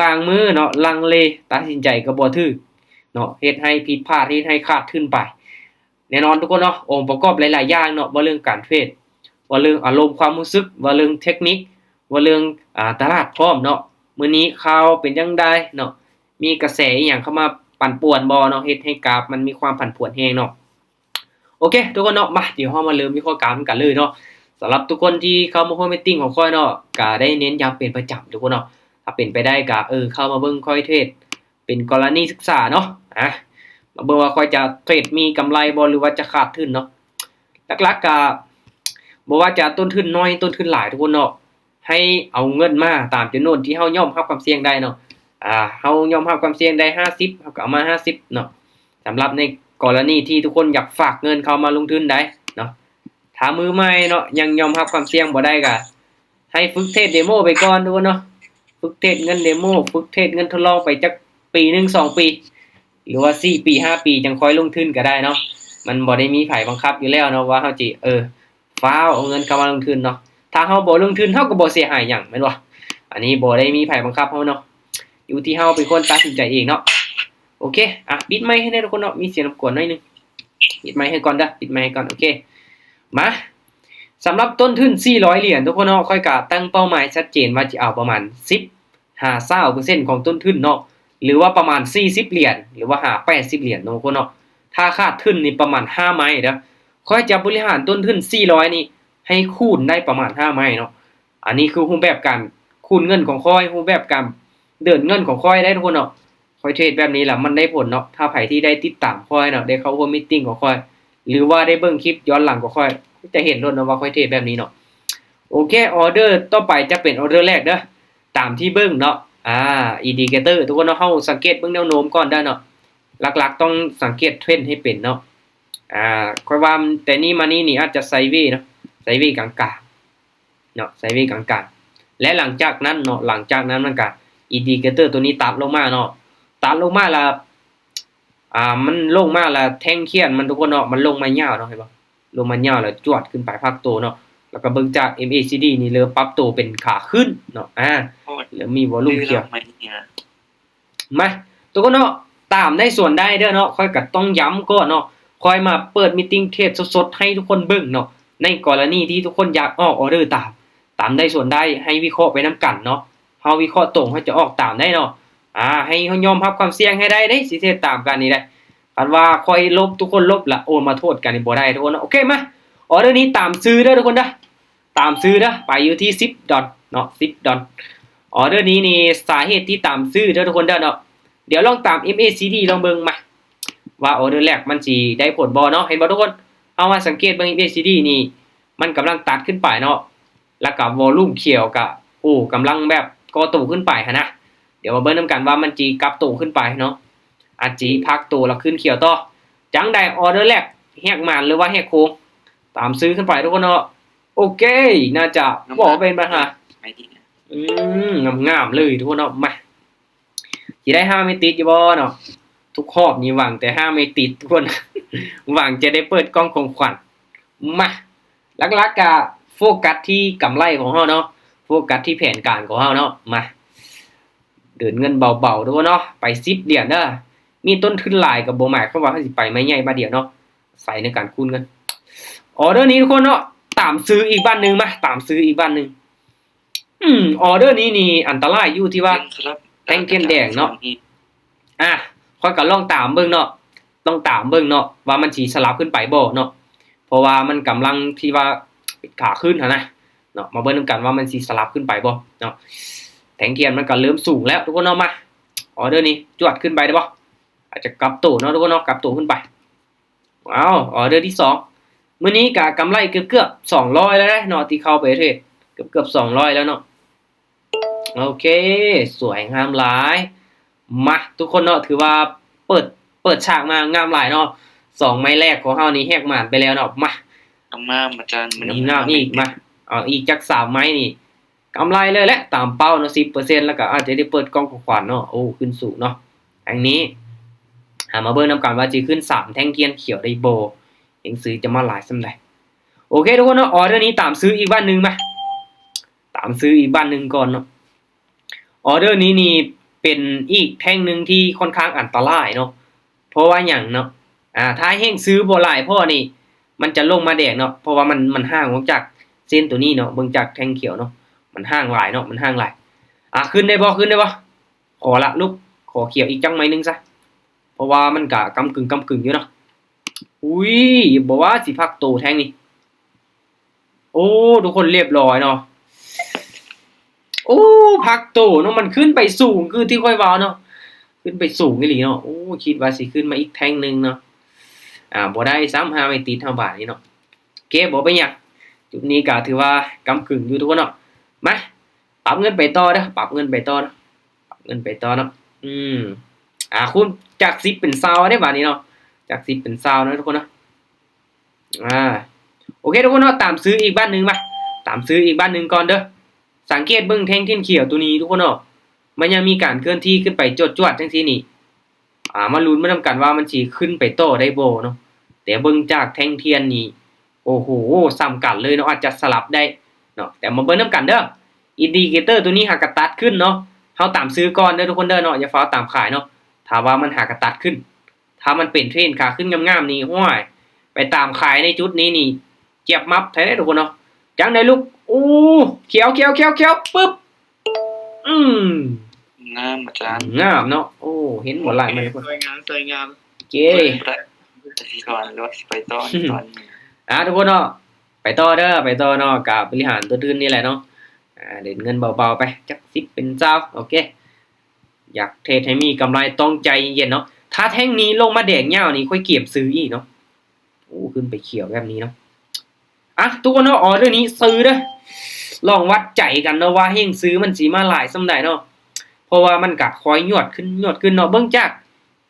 ບາງມື້ເນາະ ລັງເລ ຕັດສິນໃຈກໍບໍ່ຖືກເນາະ ເຮັດໃຫ້ຜິດພາດ ເຮັດໃຫ້ຂາດທຶນໄປ. ແນ່ນອນທຸກຄົນເນາະ ອົງປະກອບຫຼາຍໆຢ່າງເນາະ ເວົ້າເລື່ອງການເທຣດ ເວົ້າເລື່ອງອາລົມຄວາມຮູ້ສຶກ ເວົ້າເລື່ອງເທັກນິກ ເວົ້າເລື່ອງ ອາ ຕະຫຼາດພ້ອມເນາະ ມື້ນີ້ຂ່າວເປັນຈັ່ງໃດເນາະ ມີກະແສອີ່ຫຍັງເຂົ້າມາປັ່ນປ່ວນບໍ່ເນາະ ເຮັດໃຫ້ກາຟມັນມີຄວາມຜັນຜວນແຮງເນາະ. ໂອເຄທຸກຄົນເນາະ ມາ ດຽວເຮົາມາເລີ່ມວິເຄາະກາຟນຳກັນເລີຍເນາະ. ສຳລັບທຸກຄົນທີ່ເຂົ້າມາຮ່ວມມີດຕິງຂອງຂ້ອຍເນາະ ກະໄດ້ເນັ້ນຢ້ຳເປັນປະຈຳທຸກຄົນເນາະ ຖ້າເປັນໄປໄດ້ກະ ເອີ ເຂົ້າມາເບິ່ງຂ້ອຍເທຣດ ເປັນກໍລະນີສຶກສາເນາະ ອາ ມາເບິ່ງວ່າຂ້ອຍຈະເທຣດມີກຳໄລບໍ່ ຫຼືວ່າຈະຂາດທຶນເນາະ. ຫຼັກໆກະບໍ່ວ່າຈະຕົ້ນທຶນໜ້ອຍ ຕົ້ນທຶນຫຼາຍທຸກຄົນເນາະ ໃຫ້ເອົາເງິນມາຕາມຈຳນວນທີ່ເຮົາຍອມຮັບຄວາມສ່ຽງໄດ້ເນາະ ອາ ເຮົາຍອມຮັບຄວາມສ່ຽງໄດ້ຫ້າສິບ ເຮົາກໍເອົາມາຫ້າສິບເນາະ. ສຳລັບໃນກໍລະນີທີ່ທຸກຄົນຢາກຝາກເງິນເຂົ້າມາລົງທຶນໄດ້ເນາະ ຖ້າມືໃໝ່ເນາະ ຍັງຍອມຮັບຄວາມສ່ຽງບໍ່ໄດ້ກະ ໃຫ້ຝຶກເທຣດເດໂມໄປກ່ອນທຸກຄົນເນາະ ຝຶກເທຣດເງິນເດໂມ ຝຶກເທຣດເງິນທົດລອງໄປຈັກປີໜຶ່ງສອງປີ ຫຼືວ່າສີ່ປີຫ້າປີ ຈັ່ງຄ່ອຍລົງທຶນກໍໄດ້ເນາະ. ມັນບໍ່ໄດ້ມີໃຜບັງຄັບຢູ່ແລ້ວເນາະ ວ່າເຮົາຊິ ເອີ ຟ້າວເອົາເງິນເຂົ້າມາລົງທຶນເນາະ ຖ້າເຮົາບໍ່ລົງທຶນ ເຮົາກໍບໍ່ເສຍຫາຍຫຍັງແມ່ນບໍ່? ອັນນີ້ບໍ່ໄດ້ມີໃຜບັງຄັບເຮົາເນາະ ຢູ່ທີ່ເຮົາເປັນຄົນຕັດສິນໃຈເອງເນາະ. ໂອເຄ ອາ ປິດໄມໃຫ້ແດ່ທຸກຄົນເນາະ ມີສຽງລົບກວນໜ້ອຍໜຶ່ງ ປິດໄມໃຫ້ກ່ອນເດີ ປິດໄມໃຫ້ກ່ອນ ໂອເຄ ມາ ສຳລັບຕົ້ນທຶນສີ່ຮ້ອຍຫຼຽນທຸກຄົນເນາະ ຂ້ອຍກະຕັ້ງເປົ້າໝາຍຊັດເຈນວ່າຈະເອົາປະມານສິບຫາຊາວເປີເຊັນຂອງຕົ້ນທຶນເນາະ ຫຼືວ່າປະມານສີ່ສິບຫຼຽນ ຫຼືວ່າຫາແປດສິບຫຼຽນເນາະທຸກຄົນເນາະ. ຖ້າຂາດທຶນນີ້ປະມານຫ້າໄມ້ເດີ ຂ້ອຍຈະບໍລິຫານຕົ້ນທຶນສີ່ຮ້ອຍນີ້ໃຫ້ຄູນໄດ້ປະມານຫ້າໄມ້ເນາະ. ອັນນີ້ຄືຮູບແບບການຄູນເງິນຂອງຂ້ອຍ ຮູບແບບການເດີນເງິນຂອງຂ້ອຍເດ້ທຸກຄົນເນາະ. ຂ້ອຍເທຣດແບບນີ້ລະມັນໄດ້ຜົນເນາະ ຖ້າໃຜທີ່ໄດ້ຕິດຕາມຂ້ອຍເນາະ ໄດ້ເຂົ້າຮ່ວມມີດຕິງຂອງຂ້ອຍ ຫຼືວ່າໄດ້ເບິ່ງຄລິບຍ້ອນຫຼັງຂອງຂ້ອຍ ຈະເຫັນໂລດເນາະວ່າຂ້ອຍເທຣດແບບນີ້ເນາະ. ໂອເຄ ອໍເດີຕໍ່ໄປຈະເປັນອໍເດີແລກເດີ ຕາມທີ່ເບິ່ງເນາະ ອາ ອິນດິເຄເຕີທຸກຄົນເນາະ ເຮົາສັງເກດເບິ່ງແນວໂນ້ມກ່ອນໄດ້ເນາະ. ຫຼັກໆຕ້ອງສັງເກດເທຣນໃຫ້ເປັນເນາະ ອາ ຂ້ອຍວ່າແຕ່ນີ້ມານີ້ນີ້ອາດຈະໄຊເວເນາະ ໄຊເວກາງໆ ເນາະ ໄຊເວກາງໆ ແລະ ຫຼັງຈາກນັ້ນເນາະ ຫຼັງຈາກນັ້ນມັນກະ ອິນດິເຄເຕີຕົວນີ້ຕັດລົງມາເນາະ ຕັດລົງມາລະ ອາ ມັນລົງມາລະແທ່ງຂຽນມັນທຸກຄົນເນາະ ມັນລົງມາຍາວເນາະ ເຫັນບໍ່ ລົງມາຍາວລະຈວດຂຶ້ນໄປພັກໂຕເນາະ. ລະກະເບິ່ງຈາກ ເອັມເອຊີດີ ນີ້ເລີ່ມປັບໂຕເປັນຂາຂຶ້ນເນາະ ອາ ເລີ່ມມີວໍລຸມຂຽວ. ມາ ທຸກຄົນເນາະ ຕາມໄດ້ສ່ວນໄດ້ເດີເນາະ ຂ້ອຍກະຕ້ອງຢ້ຳກ່ອນເນາະ ຂ້ອຍມາເປີດມີດຕິງເທຣດສົດໆໃຫ້ທຸກຄົນເບິ່ງເນາະ ໃນກໍລະນີທີ່ທຸກຄົນຢາກອອກອໍເດີຕາມ ຕາມໄດ້ສ່ວນໄດ້ ໃຫ້ວິເຄາະໄປນຳກັນເນາະ ເຮົາວິເຄາະຕົງ ເຮົາຈະອອກຕາມໄດ້ເນາະ ອາ ໃຫ້ເຮົາຍອມຮັບຄວາມສ່ຽງໃຫ້ໄດ້ເດ້ ຊິເທຣດຕາມກັນນີ້ໄດ້. ຄັນວ່າຂ້ອຍລົບ ທຸກຄົນລົບລະໂອນມາໂທດກັນນີ້ບໍ່ໄດ້ທຸກຄົນເນາະ. ໂອເຄ ມາ ອໍເດີນີ້ຕາມຊື່ເດີທຸກຄົນເດີ ຕາມຊື່ເດີ ໄປຢູ່ທີ່ສິບດອນເນາະ ສິບດອນ. ອໍເດີນີ້ນີ້ ສາເຫດທີ່ຕາມຊື່ເດີທຸກຄົນເດີເນາະ ດຽວລອງຕາມ ເອັມເອຊີດີ ລອງເບິ່ງມາ ວ່າອໍເດີແລກມັນຊິໄດ້ຜົນບໍ່ເນາະ. ເຫັນບໍ່ທຸກຄົນ ເຮົາມາສັງເກດເບິ່ງ ເອັມເອຊີດີ ນີ້ ມັນກຳລັງຕັດຂຶ້ນໄປເນາະ ລະກະວໍລຸມຂຽວກະ ໂອ້ ກຳລັງແບບກໍ່ໂຕຂຶ້ນໄປຫັ້ນນະ. ດຽວມາເບິ່ງນຳກັນວ່າມັນຊິກັບໂຕຂຶ້ນໄປເນາະ ອາດຊິພັກໂຕລະຂຶ້ນຂຽວຕໍ່. ຈັ່ງໃດ ອໍເດີແລກ ແຫກໝານ ຫຼືວ່າແຫກໂຄ້ງ ຕາມຊື່ຂຶ້ນໄປທຸກຄົນເນາະ. ໂອເຄ ໜ້າຈະບໍ່ເປັນບັນຫາ ອືມ ງາມໆເລີຍທຸກຄົນເນາະ. ມາ ຊິໄດ້ຫ້າໄມ້ຕິດຢູ່ບໍ່ເນາະ ທຸກຮອບນີ້ຫວັງແຕ່ຫ້າໄມ້ຕິດທຸກຄົນ ຫວັງຈະໄດ້ເປີດກ່ອງຂອງຂວັນ. ມາ ຫຼັກໆກະໂຟກັສທີ່ກຳໄລຂອງເຮົາເນາະ ໂຟກັສທີ່ແຜນການຂອງເຮົາເນາະ. ມາ ເດີນເງິນເບົາໆທຸກຄົນເນາະ ໄປສິບຫຼຽນເດີ. ມີຕົ້ນທຶນຫຼາຍກໍບໍ່ໝາຍຄວາມວ່າເຮົາຊິໄປໄມ້ໃຫຍ່ບາດດຽວເນາະ ໃສ່ໃນການຄູນເງິນ. ອໍເດີນີ້ທຸກຄົນເນາະ ຕາມຊື້ອີກບາດໜຶ່ງ ມາ ຕາມຊື້ອີກບາດໜຶ່ງ. ອືມ ອໍເດີນີ້ນີ້ອັນຕະລາຍຢູ່ທີ່ວ່າແທ່ງຂຽນແດງເນາະ. ອາ ຂ້ອຍກໍລອງຕາມເບິ່ງເນາະ ລອງຕາມເບິ່ງເນາະ ວ່າມັນຊິສະຫຼັບຂຶ້ນໄປບໍ່ເນາະ ເພາະວ່າມັນກຳລັງທີ່ວ່າເປັນຂາຂຶ້ນຫັ້ນນະເນາະ. ມາເບິ່ງນຳກັນວ່າມັນຊິສະຫຼັບຂຶ້ນໄປບໍ່ເນາະ. ແທ່ງຂຽນມັນກໍເລີ່ມສູງແລ້ວທຸກຄົນເນາະ. ມາ ອໍເດີນີ້ຈວດຂຶ້ນໄປໄດ້ບໍ່? ອາດຈະກັບໂຕເນາະທຸກຄົນເນາະ ກັບໂຕຂຶ້ນໄປ. ເອົາ ອໍເດີທີສອງ ມື້ນີ້ກະກຳໄລເກືອບໆສອງຮ້ອຍແລ້ວເນາະ ທີ່ເຂົ້າໄປເທຣດ ເກືອບໆສອງຮ້ອຍແລ້ວເນາະ. ໂອເຄ ສວຍງາມຫຼາຍ. ມາ ທຸກຄົນເນາະ ຖືວ່າເປີດ ເປີດສາກມາງາມຫຼາຍເນາະ. ສອງໄມ້ແລກຂອງເຮົານີ້ແຫກໝານໄປແລ້ວເນາະ. ມາ ງາມໆ ອາຈານ ມື້ນີ້ງາມອີກ. ມາ ເອົາອີກຈັກສາມໄມ້ນີ້ ກຳໄລເລີຍແຫຼະ ຕາມເປົ້າເນາະ ສິບເປີເຊັນ ແລ້ວກໍອາດຈະໄດ້ເປີດກ່ອງຂອງຂວັນເນາະ. ໂອ້ ຂຶ້ນສູງເນາະ. ອັນນີ້ ຫາມາເບິ່ງນຳກັນວ່າຊິຂຶ້ນສາມແທ່ງຂຽນຂຽວໄດ້ບໍ່? ແຮງຊື້ຈະມາຫຼາຍສ່ຳໃດ? ໂອເຄທຸກຄົນເນາະ ອໍເດີນີ້ຕາມຊື້ອີກບາດໜຶ່ງ ມາ ຕາມຊື້ອີກບາດໜຶ່ງກ່ອນເນາະ. ອໍເດີນີ້ນີ້ ເປັນອີກແທ່ງໜຶ່ງທີ່ຄ່ອນຂ້າງອັນຕະລາຍເນາະ. ເພາະວ່າຫຍັງເນາະ? ອາ ຖ້າແຮງຊື້ບໍ່ຫຼາຍພໍນີ້ ມັນຈະລົງມາແດງເນາະ ເພາະວ່າມັນ ມັນຫ່າງອອກຈາກເສັ້ນໂຕນີ້ເນາະ. ເບິ່ງຈາກແທ່ງຂຽວເນາະ ມັນຫ່າງຫຼາຍເນາະ ມັນຫ່າງຫຼາຍ. ອາ ຂຶ້ນໄດ້ບໍ່? ຂຶ້ນໄດ້ບໍ່? ຂໍລະລູກ ຂໍຂຽວອີກຈັກໄມ້ໜຶ່ງຊະ ເພາະວ່າມັນກະກຳກຶ່ງ ກຳກຶ່ງຢູ່ເນາະ. ອຸ້ຍ ບໍ່ວ່າຊິພັກໂຕແທ່ງນີ້. ໂອ້ ທຸກຄົນ ລຽບຮ້ອຍເນາະ. ໂອ້ ພັກໂຕເນາະ ມັນຂຶ້ນໄປສູງຄືທີ່ຂ້ອຍເວົ້າເນາະ ຂຶ້ນໄປສູງອີ່ຫຼີເນາະ. ໂອ້ ຄິດວ່າຊິຂຶ້ນມາອີກແທ່ງໜຶ່ງເນາະ. ອາ ບໍ່ໄດ້ຊ້ຳ ຫາໄມ້ຕິດເຮົາບາດນີ້ເນາະ. ໂອເຄ ບໍ່ເປັນຫຍັງ ຈຸດນີ້ກະຖືວ່າກຳກຶ່ງຢູ່ທຸກຄົນເນາະ. ມາ ປັບເງິນໄປຕໍ່ເດີ ປັບເງິນໄປຕໍ່ເນາະ ປັບເງິນໄປຕໍ່ເນາະ. ອືມ ອາ ຄູນຈາກສິບເປັນຊາວເດ້ບາດນີ້ເນາະ ຈາກສິບເປັນຊາວເນາະທຸກຄົນເນາະ. ອາ ໂອເຄທຸກຄົນເນາະ ຕາມຊື້ອີກບາດໜຶ່ງ ມາ ຕາມຊື້ອີກບາດໜຶ່ງກ່ອນເດີ. ສັງເກດເບິ່ງແທ່ງຂຽວໂຕນີ້ທຸກຄົນເນາະ ມັນຍັງມີການເຄື່ອນທີ່ຂຶ້ນໄປຈວດໆ ຈັ່ງຊີ້ນີ້. ອາ ມາລຸ້ນໄປນຳກັນວ່າມັນຊິຂຶ້ນໄປຕໍ່ໄດ້ບໍ່ເນາະ. ແຕ່ເບິ່ງຈາກແທ່ງທຽນນີ້ ໂອ້ໂຫ ສ່ຳກັນເລີຍເນາະ ອາດຈະສະຫຼັບໄດ້ເນາະ. ແຕ່ມາເບິ່ງນຳກັນເດີ ອິນດິເຄເຕີໂຕນີ້ຫາກະຕັດຂຶ້ນເນາະ. ເຮົາຕາມຊື້ກ່ອນເດີທຸກຄົນເດີເນາະ ຢ່າຟ້າວຕາມຂາຍເນາະ. ຖ້າວ່າມັນຫາກະຕັດຂຶ້ນ ຖ້າມັນເປັນເທຣນຂາຂຶ້ນງາມໆນີ້ ໂອ້ຍ ໄປຕາມຂາຍໃນຈຸດນີ້ນີ້ ຈຽບມັບແທ້ເດ້ທຸກຄົນເນາະ. ຈັ່ງໃດລູກ ໂອ້ ຂຽວໆໆໆ ປຶບ ອືມ ງາມອາຈານ ງາມເນາະ. ໂອ້ ເຫັນບໍ່ຫຼາຍມັນ ສວຍງາມ ສວຍງາມ ເກ ເບິ່ງໄດ້ ຊິຖອນ ຫຼືວ່າຊິໄປຕໍ່ ອືມ ຕອນນີ້. ອາ ທຸກຄົນເນາະ ໄປຕໍ່ເດີ ໄປຕໍ່ເນາະ. ກະບໍລິຫານຕົ້ນທຶນນີ້ແຫຼະເນາະ. ອາ ເຫຼັ້ນເງິນເບົາໆໄປ ຈັກສິບເປັນຊາວ ໂອເຄ. ຢາກເທຣດໃຫ້ມີກຳໄລຕ້ອງໃຈເຢັນໆເນາະ. ຖ້າແທ່ງນີ້ລົງມາແດງຍາວນີ້ ຂ້ອຍກຽມຊື້ອີກເນາະ. ໂອ້ ຂຶ້ນໄປຂຽວແບບນີ້ເນາະ. ອະ ທຸກຄົນເນາະ ອໍເດີນີ້ຊື້ເດີ ລອງວັດໃຈກັນເນາະວ່າແຮງຊື້ມັນຊິມາຫຼາຍສ່ຳໃດເນາະ. ເພາະວ່າມັນກະຄ່ອຍຍວດຂຶ້ນ ຍວດຂຶ້ນເນາະ. ເບິ່ງຈາກ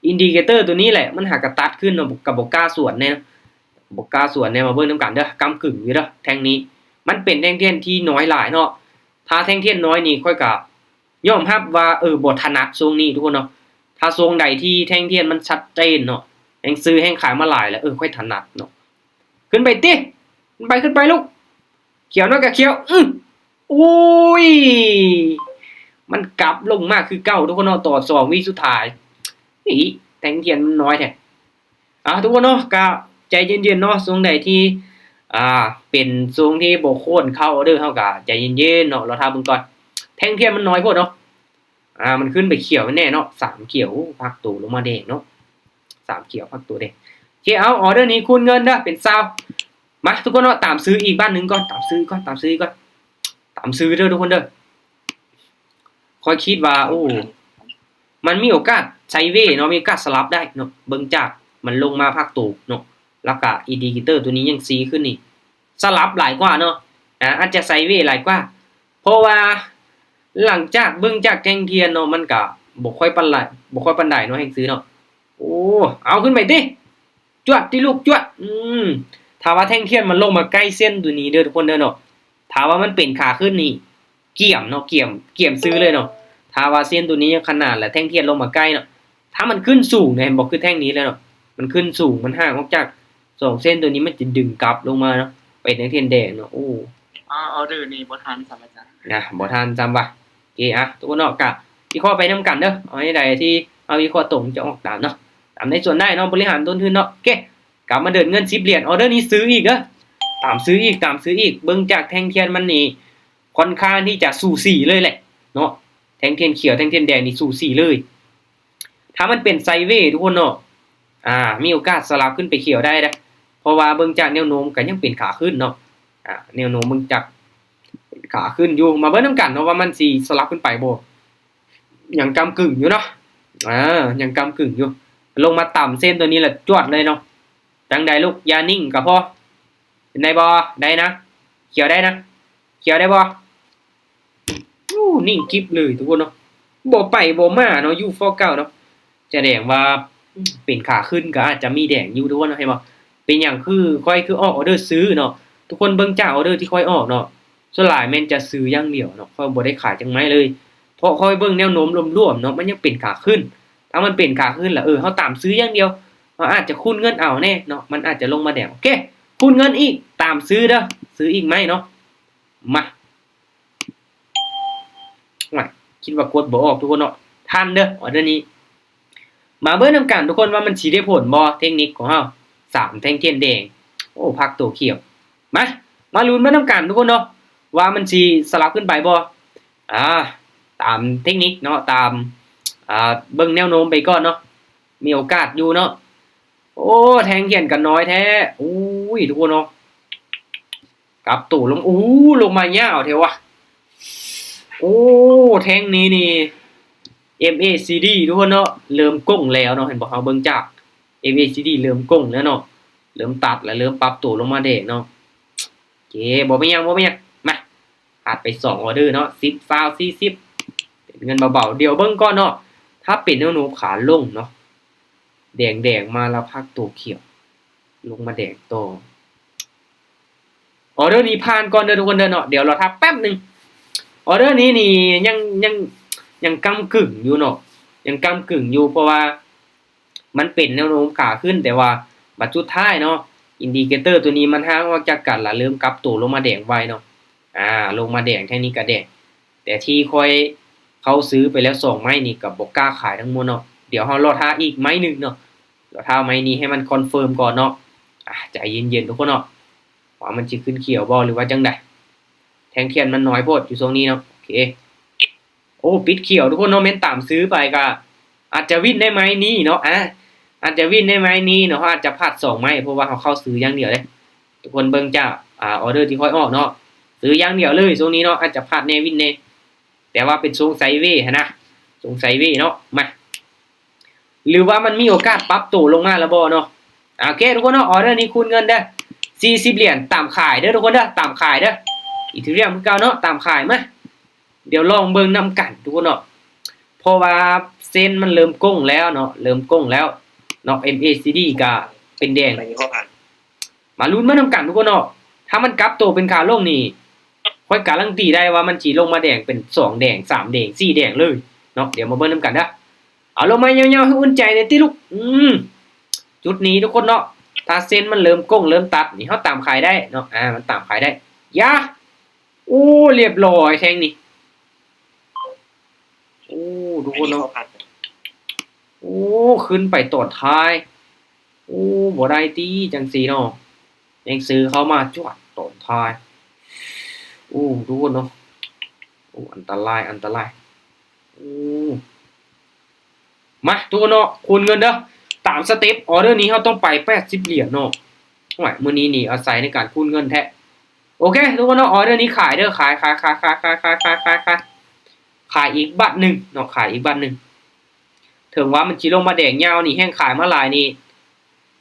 ອິນດິເຄເຕີໂຕນີ້ແຫຼະ ມັນຫາກະຕັດຂຶ້ນເນາະ ກະບໍ່ກ້າສວນແນ່ເນາະ ບໍ່ກ້າສວນແນ່. ມາເບິ່ງນຳກັນເດີ ກຳກຶ່ງຢູ່ເດີ ແທ່ງນີ້ ມັນເປັນແທ່ງທຽນທີ່ນ້ອຍຫຼາຍເນາະ. ຖ້າແທ່ງທຽນນ້ອຍນີ້ ຂ້ອຍກະ ຍອມຮັບວ່າ ເອີ ບໍ່ຖະໜັດຊ່ວງນີ້ທຸກຄົນເນາະ. ຖ້າຊ່ວງໃດທີ່ແທ່ງທຽນມັນຊັດເຈນເນາະ ແຮງຊື້ແຮງຂາຍມາຫຼາຍແລ້ວ ເອີ ຂ້ອຍຖະໜັດເນາະ. ຂຶ້ນໄປຕິ ຂຶ້ນໄປ ຂຶ້ນໄປລູກ ຂຽວໜ້ອຍກະຂຽວ ອື ໂອ້ຍ ມັນກັບລົງມາຄືເກົ່າທຸກຄົນເນາະ. ຕໍ່ສອງວິສຸດທ້າຍ ອີ ແທ່ງທຽນມັນນ້ອຍແທ້. ອ່າ ທຸກຄົນເນາະ ກະໃຈເຢັນໆເນາະ. ຊ່ວງໃດທີ່ ອ່າ ເປັນຊ່ວງທີ່ບໍ່ຄວນເຂົ້າອອເດີ ເຮົາກະໃຈເຢັນໆເນາະ ລໍຖ້າເບິ່ງກ່ອນ. ແທ່ງທຽນມັນນ້ອຍໂພດເນາະ. ອ່າ ມັນຂຶ້ນໄປຂຽວແນ່ເນາະ ສາມຂຽວ ໂອ້ ພັກໂຕລົງມາແດງເນາະ ສາມຂຽວ ພັກໂຕແດງ. ໂອເຄ ເອົາ ອອເດີນີ້ຄູນເງິນເດີ ເປັນຊາວ. ມາ ທຸກຄົນເນາະ ຕາມຊື້ອີກບາດໜຶ່ງກ່ອນ ຕາມຊື້ກ່ອນ ຕາມຊື້ກ່ອນ ຕາມຊື້ເດີທຸກຄົນເດີ. ຂ້ອຍຄິດວ່າ ໂອ້ ມັນມີໂອກາດໄຊເວເນາະ ມີໂອກາດສະຫຼັບໄດ້ເນາະ. ເບິ່ງຈາກມັນລົງມາພັກໂຕເນາະ ແລ້ວກະອິນດິເຄເຕີໂຕນີ້ຍັງຊີ້ຂຶ້ນນີ້ ສະຫຼັບຫຼາຍກວ່າເນາະ. ອາ ອາດຈະໄຊເວຫຼາຍກວ່າ ເພາະວ່າຫຼັງຈາກເບິ່ງຈາກແທ່ງທຽນເນາະ ມັນກະບໍ່ຄ່ອຍປານໃດ ບໍ່ຄ່ອຍປານໃດເນາະ ແຮງຊື້ເນາະ. ໂອ້ ເອົາ ຂຶ້ນໄປຕິ ຈວດຕິລູກ ຈວດ. ອືມ ຖ້າວ່າແທ່ງທຽນມັນລົງມາໃກ້ເສັ້ນໂຕນີ້ເດີທຸກຄົນເດີເນາະ ຖ້າວ່າມັນເປັນຂາຂຶ້ນນີ້ ກຽມເນາະ ກຽມ ກຽມຊື້ເລີຍເນາະ. ຖ້າວ່າເສັ້ນໂຕນີ້ຍັງຂະໜາດ ແລະ ແທ່ງທຽນລົງມາໃກ້ເນາະ ຖ້າມັນຂຶ້ນສູງນະ ເຫັນບໍ່ ຄືແທ່ງນີ້ແຫຼະເນາະ ມັນຂຶ້ນສູງ ມັນຫ່າງອອກຈາກສອງເສັ້ນໂຕນີ້ ມັນຈະດຶງກັບລົງມາເນາະ ເປັນແທ່ງທຽນແດງເນາະ. ໂອ້ ອາ ອອເດີນີ້ບໍ່ທັນຊ້ຳອາຈານ ນະ ບໍ່ທັນຊ້ຳວ່າ. ໂອເຄ ອະ ທຸກຄົນເນາະ ກະວິເຄາະໄປນຳກັນເດີ ເອົາໃນໃດທີ່ເຮົາວິເຄາະຕົງຈະອອກຕາມເນາະ ຕາມໃນສ່ວນໄດ້ເນາະ ບໍລິຫານຕົ້ນທຶນເນາະ. ໂອເຄ ກັບມາເດີນເງິນສິບຫຼຽນ ອອເດີນີ້ຊື້ອີກເດີ ຕາມຊື້ອີກ ຕາມຊື້ອີກ. ເບິ່ງຈາກແທ່ງທຽນມັນນີ້ ຄ່ອນຂ້າງທີ່ຈະສູສີເລີຍແຫຼະເນາະ ແທ່ງທຽນຂຽວ ແທ່ງທຽນແດງນີ້ສູສີເລີຍ. ຖ້າມັນເປັນໄຊເວທຸກຄົນເນາະ ອາ ມີໂອກາດສະຫຼັບຂຶ້ນໄປຂຽວໄດ້ເດ້ ເພາະວ່າເບິ່ງຈາກແນວໂນ້ມກະຍັງເປັນຂາຂຶ້ນເນາະ. ອາ ແນວໂນ້ມເບິ່ງຈາກເປັນຂາຂຶ້ນຢູ່ ມາເບິ່ງນຳກັນເນາະວ່າມັນຊິສະຫຼັບຂຶ້ນໄປບໍ່. ຍັງກຳກຶ່ງຢູ່ເນາະ ອາ ຍັງກຳກຶ່ງຢູ່. ລົງມາຕຳເສັ້ນໂຕນີ້ລະຈວດເລີຍເນາະ. ຈັ່ງໃດລູກ ຢ່ານິ່ງກະພໍ. ເປັນໄດ້ບໍ່? ໄດ້ນະ ຂຽວໄດ້ນະ ຂຽວໄດ້ບໍ່? ໂອ້ ນິ່ງກິບເລີຍທຸກຄົນເນາະ ບໍ່ໄປບໍ່ມາເນາະ ຢູ່ຟອກເກົ່າເນາະ. ສະແດງວ່າ ອືມ ເປັນຂາຂຶ້ນກະອາດຈະມີແດງຢູ່ທຸກຄົນເນາະ ເຫັນບໍ່? ເປັນຫຍັງຄືຂ້ອຍຄືອອກອອເດີຊື້ເນາະ? ທຸກຄົນເບິ່ງຈາກອອເດີທີ່ຂ້ອຍອອກເນາະ ສ່ວນຫຼາຍແມ່ນຈະຊື້ຢ່າງດຽວເນາະ ຂ້ອຍບໍ່ໄດ້ຂາຍຈັກໄມ້ເລີຍ ເພາະຂ້ອຍເບິ່ງແນວໂນ້ມລວມໆເນາະ ມັນຍັງເປັນຂາຂຶ້ນ. ຖ້າມັນເປັນຂາຂຶ້ນລະ ເອີ ເຮົາຕາມຊື້ຢ່າງດຽວ ເຮົາອາດຈະຄູນເງິນເອົາແນ່ເນາະ ມັນອາດຈະລົງມາແດງ. ໂອເຄ ຄູນເງິນອີກ ຕາມຊື້ເດີ ຊື້ອີກໄມ້ເນາະ. ມາ ໂອ້ຍ ຄິດວ່າກົດບໍ່ອອກທຸກຄົນເນາະ. ທ ພັນເດີ້ ອໍເດີນີ້. ມາເບິ່ງນຳກັນທຸກຄົນວ່າມັນຊິໄດ້ຜົນບໍ່ ເທັກນິກຂອງເຮົາ ສາມແທ່ງທຽນແດງ. ໂອ້ ພັກໂຕຂຽວ. ມາ ມາລຸ້ນເບິ່ງນຳກັນທຸກຄົນເນາະ ວ່າມັນຊິສະຫຼັບຂຶ້ນໄປບໍ່. ອາ ຕາມເທັກນິກເນາະ ຕາມ ອາ ເບິ່ງແນວໂນ້ມໄປກ່ອນເນາະ ມີໂອກາດຢູ່ເນາະ. ໂອ້ ແທ່ງທຽນກໍນ້ອຍແທ້. ໂອ້ຍ ທຸກຄົນເນາະ ກັບໂຕລົງ ໂອ້ ລົງມາຍາວແທ້ວະ. ໂອ້ ແທ່ງນີ້ນີ້ ເອັມ ເອ ຊີ ດີ ທຸກຄົນເນາະ ເລີ່ມກົງແລ້ວເນາະ. ເຫັນບໍ່ ເຮົາເບິ່ງຈາກ ເອັມ ເອ ຊີ ດີ ເລີ່ມກົງແລ້ວເນາະ ເລີ່ມຕັດແລ້ວ ເລີ່ມປັບໂຕລົງມາແດງເນາະ. ໂອເຄ ບໍ່ເປັນຫຍັງ ບໍ່ເປັນຫຍັງ. ມາ ພາດໄປສອງອໍເດີເນາະ ສິບ ຊາວ ສີ່ສິບ ເປັນເງິນເບົາໆ. ດຽວເບິ່ງກ່ອນເນາະ ຖ້າເປັນແນວໂນ້ມຂາລົງເນາະ ແດງໆ ມາແລ້ວພັກໂຕຂຽວ ລົງມາແດງຕໍ່. ອໍເດີນີ້ຜ່ານກ່ອນເດີທຸກຄົນເດີເນາະ ດຽວລໍຖ້າແປັບໜຶ່ງ. ອໍເດີນີ້ນີ້ຍັງ ຍັງ ຍັງກ້ຳກຶ່ງຢູ່ເນາະ ຍັງກ້ຳກຶ່ງຢູ່ ເພາະວ່າມັນເປັນແນວໂນ້ມຂາຂຶ້ນ ແຕ່ວ່າບັດສຸດທ້າຍເນາະ ອິນດິເຄເຕີໂຕນີ້ມັນຫ່າງອອກຈາກກັນ ລະເລີ່ມກັບໂຕລົງມາແດງໄວເນາະ. ອາ ລົງມາແດງ ແທ່ງນີ້ກະແດງ ແຕ່ທີ່ຂ້ອຍເຂົ້າຊື້ໄປແລ້ວສອງໄມ້ນີ້ ກະບໍ່ກ້າຂາຍທັງໝົດເນາະ. ດຽວເຮົາລໍຖ້າອີກໄມ້ໜຶ່ງເນາະ ລໍຖ້າໄມ້ນີ້ໃຫ້ມັນຄອນເຟີມກ່ອນເນາະ. ອາ ໃຈເຢັນໆ ທຸກຄົນເນາະ ວ່າມັນຊິຂຶ້ນຂຽວບໍ່ ຫຼືວ່າຈັ່ງໃດ. ແທ່ງທຽນມັນນ້ອຍໂພດຢູ່ຊ່ວງນີ້ເນາະ. ໂອເຄ ໂອ້ ປິດຂຽວທຸກຄົນເນາະ ແມ່ນຕາມຊື້ໄປກະອາດຈະວິນໄດ້ໄມ້ນີ້ເນາະ. ອາ ອາດຈະວິນໄດ້ໄມ້ນີ້ເນາະ ເຮົາອາດຈະພາດສອງໄມ້ ເພາະວ່າເຮົາເຂົ້າຊື້ຢ່າງດຽວເດ້. ທຸກຄົນເບິ່ງຈາກ ອາ ອໍເດີທີ່ຂ້ອຍອອກເນາະ ຊື້ຢ່າງດຽວເລີຍຊ່ວງນີ້ເນາະ ອາດຈະພາດແດ່ວິນແດ່ ແຕ່ວ່າເປັນຊົງໄຊເວຫັ້ນນະ ຊົງໄຊເວເນາະ. ມາ ຫຼືວ່າມັນມີໂອກາດປັບໂຕລົງມາແລ້ວບໍ່ເນາະ. ໂອເຄ ທຸກຄົນເນາະ ອໍເດີນີ້ຄູນເງິນເດີ້ ສີ່ສິບຫຼຽນ ຕາມຂາຍເດີ້ທຸກຄົນເດີ້ ຕາມຂາຍເດີ້. ອີເທີຣຽມຄືເກົ່າເນາະ ຕາມຂາຍ. ມາ ດຽວລອງເບິ່ງນຳກັນທຸກຄົນເນາະ ເພາະວ່າເສັ້ນມັນເລີ່ມໂກ່ງແລ້ວເນາະ ເລີ່ມໂກ່ງແລ້ວເນາະ ເອັມ ເອ ຊີ ດີ ກະເປັນແດງ. ມາລຸ້ນມານຳກັນທຸກຄົນເນາະ ຖ້າມັນກັບໂຕເປັນຂາລົງນີ້ ຂ້ອຍກາລັນຕີໄດ້ວ່າມັນຊິລົງມາແດງເປັນສອງແດງ ສາມແດງ ສີ່ແດງເລີຍເນາະ. ດຽວມາເບິ່ງນຳກັນເດີ້. ເອົາລົງມາຍາວໆ ໃຫ້ອຸ່ນໃຈແດ່ຕິລູກ. ອືມ ຈຸດນີ້ທຸກຄົນເນາະ ຖ້າເສັ້ນມັນເລີ່ມໂກ່ງເລີ່ມຕັດນີ້ ເຮົາຕາມຂາຍໄດ້ເນາະ. ອາ ມັນຕາມຂາຍໄດ້. ຢາ ໂອ້ ລຽບຮ້ອຍແທ່ງນີ້. ໂອ້ ທຸກຄົນເນາະ ໂອ້ ຂຶ້ນໄປຕອນທ້າຍ. ໂອ້ ບໍ່ໄດ້ຕິ ຈັ່ງຊີ້ເນາະ ແຮງຊື້ເຂົ້າມາຈວດຕອນທ້າຍ. ໂອ້ ທຸກຄົນເນາະ ໂອ້ ອັນຕະລາຍ ອັນຕະລາຍ. ໂອ້ ມາ ທຸກຄົນເນາະ ຄູນເງິນເດີ້ ຕາມສະເຕັບ. ອໍເດີນີ້ເຮົາຕ້ອງໄປແປດສິບຫຼຽນເນາະ. ໂອ້ຍ ມື້ນີ້ນີ້ອາໄສໃນການຄູນເງິນແທ້. ໂອເຄ ທຸກຄົນເນາະ ອໍເດີນີ້ຂາຍເດີ້ ຂາຍ ຂາຍ ຂາຍ ຂາຍ ຂາຍ ຂາຍ ຂາຍ ຂາຍ ຂາຍ ຂາຍອີກບາດໜຶ່ງເນາະ ຂາຍອີກບາດໜຶ່ງ. ເຖິງວ່າມັນຊິລົງມາແດງຍາວນີ້ ແຮ່ງຂາຍມາຫຼາຍນີ້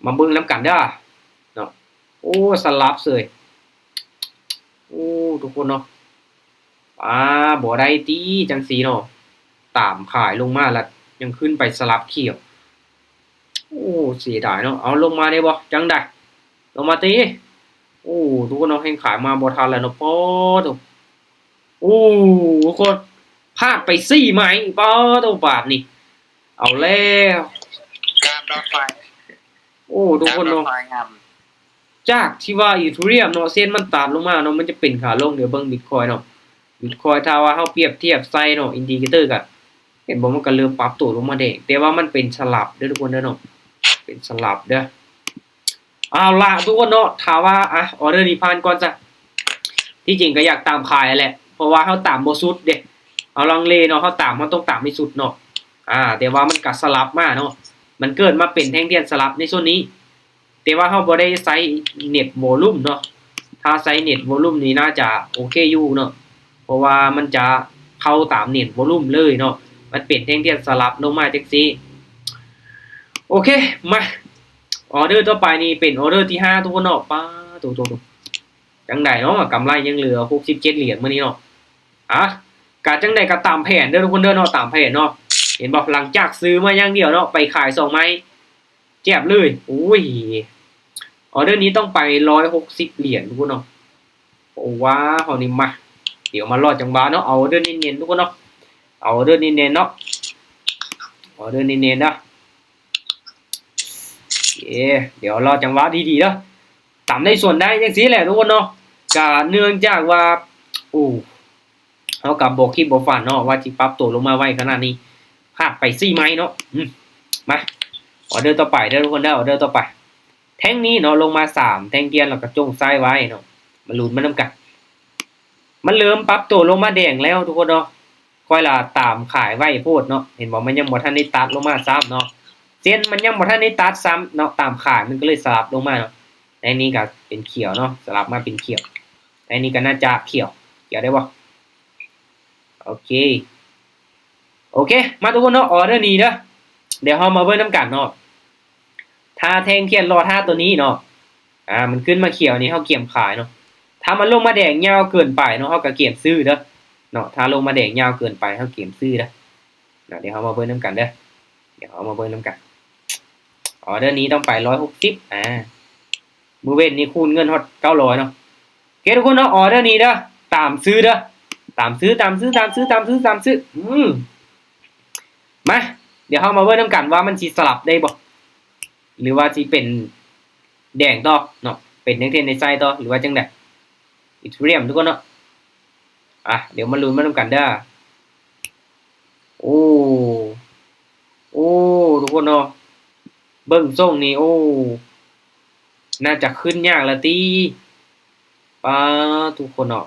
ມາເບິ່ງນຳກັນເດີ້ເນາະ. ໂອ້ ສະຫຼັບເສີຍ. ໂອ້ ທຸກຄົນເນາະ ອາ ບໍ່ໄດ້ຕິ ຈັ່ງຊີ້ເນາະ ຕາມຂາຍລົງມາລະຍັງຂຶ້ນໄປສະຫຼັບຂຽວ. ໂອ້ ເສຍດາຍເນາະ. ເອົາລົງມາໄດ້ບໍ່ ຈັ່ງໃດ ລົງມາຕິ. ໂອ້ ທຸກຄົນເນາະ ແຮ່ງຂາຍມາບໍ່ທັນແລ້ວເນາະ. ປາໂທ້ ໂອ້ ທຸກຄົນ ພາດໄປສີ່ໄມ້. ປາໂທ້ ບາດນີ້ ເອົາແລ້ວ ກາບດອກໄຟ. ໂອ້ ທຸກຄົນເນາະ ຈາກທີ່ວ່າອີເທີຣຽມເນາະ ເສັ້ນມັນຕັດລົງມາເນາະ ມັນຈະເປັນຂາລົງ. ດຽວເບິ່ງບິດຄອຍເນາະ ບິດຄອຍ ຖ້າວ່າເຮົາປຽບທຽບໃສ່ເນາະ ອິນດິເຄເຕີກະ ເຫັນບໍ່ ມັນກະເລີ່ມປັບໂຕລົງມາແດງ ແຕ່ວ່າມັນເປັນສະຫຼັບເດີ້ ທຸກຄົນເດີ້ເນາະ ເປັນສະຫຼັບເດີ້. ເອົາລະ ທຸກຄົນເນາະ ຖ້າວ່າ ອະ ອໍເດີນີ້ຜ່ານກ່ອນຊະ. ທີ່ຈິງກະຢາກຕາມຂາຍຫັ້ນແຫຼະ ເພາະວ່າເຮົາຕາມບໍ່ສຸດເດ້ ເຮົາລັງເລເນາະ ເຮົາຕາມ ເຮົາຕ້ອງຕາມໃຫ້ສຸດເນາະ. ອາ ແຕ່ວ່າມັນກະສະຫຼັບມາເນາະ ມັນເກີດມາເປັນແທ່ງທຽນສະຫຼັບໃນສ່ວນນີ້. ແຕ່ວ່າເຮົາບໍ່ໄດ້ໃຊ້ເນັດໂວລຸ່ມເນາະ ຖ້າໃຊ້ເນັດໂວລຸ່ມນີ້ໜ້າຈະໂອເຄຢູ່ເນາະ ເພາະວ່າມັນຈະເຂົ້າຕາມເນັດໂວລຸ່ມເລີຍເນາະ ມັນເປັນແທ່ງທຽນສະຫຼັບລົງມາຈັ່ງຊີ້. ໂອເຄ ມາ ອໍເດີຕໍ່ໄປນີ້ເປັນອໍເດີທີຫ້າ ທຸກຄົນເນາະ. ປາໂທ້ ຈັ່ງໃດເນາະ ກຳໄລຍັງເຫຼືອຫົກສິບເຈັດຫຼຽນມື້ນີ້ເນາະ. ອະ ກະຈັ່ງໃດກະຕາມແຜນເດີທຸກຄົນເດີເນາະ ຕາມແຜນເນາະ. ເຫັນບໍ່ ຫຼັງຈາກຊື້ມາຢ່າງດຽວເນາະ ໄປຂາຍສອງໄມ້ ແຈບເລີຍ. ໂອ້ຍ ອໍເດີນີ້ຕ້ອງໄປຮ້ອຍຫົກສິບຫຼຽນທຸກຄົນເນາະ. ໂອ້ ວ້າວ ນີ້ມາ ດຽວມາລໍຈັງຫວະເນາະ ເອົາອໍເດີເນັ້ນໆ ທຸກຄົນເນາະ ເອົາອໍເດີເນັ້ນໆ ເນາະ ອໍເດີເນັ້ນໆ ເດີ. ເອີ ດຽວລໍຈັງຫວະດີໆ ເດີ ຕາມໄດ້ສ່ວນໄດ້ຈັ່ງຊີ້ແຫຼະທຸກຄົນເນາະ. ກະເນື່ອງຈາກວ່າ ໂອ້ ເຮົາກະບໍ່ຄິດບໍ່ຝັນເນາະ ວ່າຊິປັບໂຕລົງມາໄວຂະໜາດນີ້. ໃຜ ພາດໄປສີ່ໄມ້ເນາະ. ອືມ ມາ ອໍເດີຕໍ່ໄປເດີທຸກຄົນເດີ ອໍເດີຕໍ່ໄປ. ແທ່ງນີ້ເນາະ ລົງມາສາມແທ່ງທຽນ ແລ້ວກໍຈົ່ງໃສ່ໄວ້ເນາະ. ມາລຸ້ນມານຳກັນ. ມັນເລີ່ມປັບໂຕລົງມາແດງແລ້ວທຸກຄົນເນາະ. ຂ້ອຍລະຕາມຂາຍໄວໂພດເນາະ. ເຫັນບໍ່? ມັນຍັງບໍ່ທັນໄດ້ຕັດລົງມາຊ້ຳເນາະ. ເສັ້ນມັນຍັງບໍ່ທັນໄດ້ຕັດຊ້ຳເນາະ. ຕາມຂາຍມັນກໍເລີຍສະຫຼັບລົງມາເນາະ. ໃນນີ້ກໍເປັນຂຽວເນາະ ສະຫຼັບມາເປັນຂຽວ. ໃນນີ້ກໍໜ້າຈະຂຽວ ຂຽວໄດ້ບໍ່? ໂອເຄ ໂອເຄ ມາທຸກຄົນເນາະ ອໍເດີນີ້ເດີ ດຽວເຮົາມາເບິ່ງນຳກັນເນາະ. ຖ້າແທ່ງທຽນລໍຖ້າໂຕນີ້ເນາະ ອາ ມັນຂຶ້ນມາຂຽວນີ້ ເຮົາກຽມຂາຍເນາະ. ຖ້າມັນລົງມາແດງຍາວເກີນໄປເນາະ ເຮົາກໍກຽມຊື້ເດີເນາະ. ຖ້າລົງມາແດງຍາວເກີນໄປ ເຮົາກຽມຊື້ເດີເນາະ. ດຽວເຮົາມາເບິ່ງນຳກັນເດີ ດຽວເຮົາມາເບິ່ງນຳກັນ. ອໍເດີນີ້ຕ້ອງໄປຮ້ອຍຫົກສິບ ອາ ມື້ເວັນນີ້ຄູນເງິນຮອດເກົ້າຮ້ອຍເນາະ. ໂອເຄທຸກຄົນເນາະ ອໍເດີນີ້ເດີ ຕາມຊື້ເດີ ຕາມຊື້ ຕາມຊື້ ຕາມຊື້ ຕາມຊື້ ຕາມຊື້. ອືມ ມາ ດຽວເຮົາມາເບິ່ງນຳກັນວ່າມັນຊິສະຫຼັບໄດ້ບໍ່ ຫຼືວ່າຊິເປັນແດງຕໍ່ເນາະ ເປັນແທ່ງທຽນໃສ່ຕໍ່ ຫຼືວ່າຈັ່ງໃດ. ອີເທີຣຽມທຸກຄົນເນາະ ອາ ດຽວມາລຸ້ນມານຳກັນເດີ. ໂອ້ ໂອ້ ທຸກຄົນເນາະ ເບິ່ງຊົງນີ້ ໂອ້ ໜ້າຈະຂຶ້ນຍາກລະຕິ. ປາ ທຸກຄົນເນາະ